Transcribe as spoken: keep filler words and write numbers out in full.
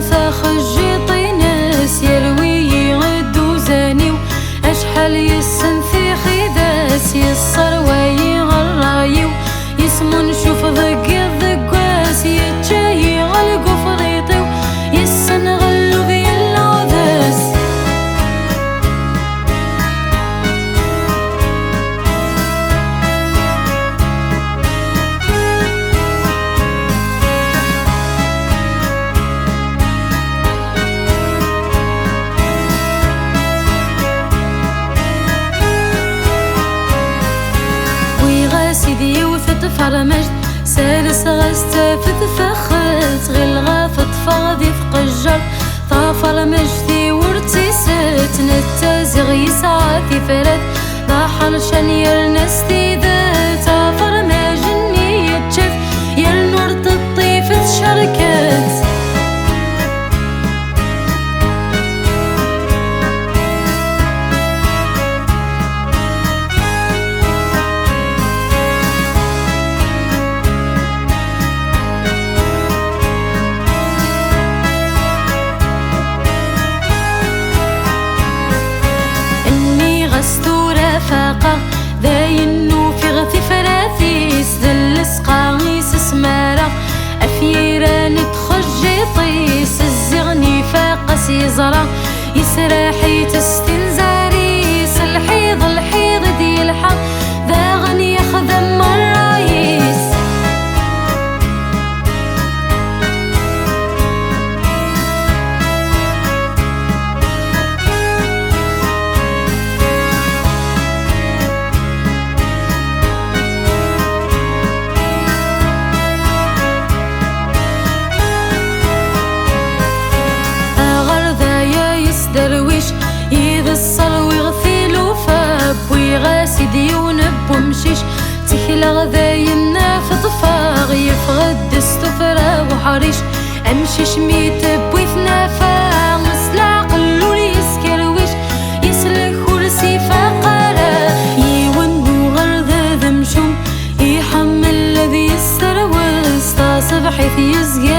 Taxejjiṭ-ines yerwi-yi-d uzan-iw, acḥal yessen tixidas, yesserwa-yi ṛṛay-iw, yesmuncuf deg yiḍ deg wass, yečča-yi lgufriṭ-iw, yessen ɣellub yelludes. Wwiɣ-as-id yiwet n tfermajt, serseɣ-as-tt ɣef tfexet, ɣileɣ ad teṭṭfeɣ di tqejjert. Tafermajt-iw ur tt-isett, netta ziɣ yesɛa tifrat, d aḥercan yerna s tidet. Afermaj-nni yečča-t yernu ur teṭṭif tcerket. Nniɣ-as tura faqeɣ, dayen ufiɣ tifrat-is, d llesqa i s-smareɣ, afyiran d txejjiṭ-is, zziɣen ifaq-as yeẓra, yesraḥ-itt s tinzar-is, lḥiḍ, lḥiḍ i d-yelḥa, daɣen yexdem ṛṛay-is. Aɣerdaya yesderwic, yid-s ṛwiɣ tilufa, wwiɣ-as-id yiwen n wemcic, ttekleɣ dayen ad t-ḍfeɣ, yeffeɣ-d s tuffra uḥric, amcic mi tewwi tnafa, s leɛqel ur yeskerwic, yeslek ur s-ifaq ara, yiwen n uɣerdad amcum, iḥemmel ad yesserwes, taṣebḥit yezga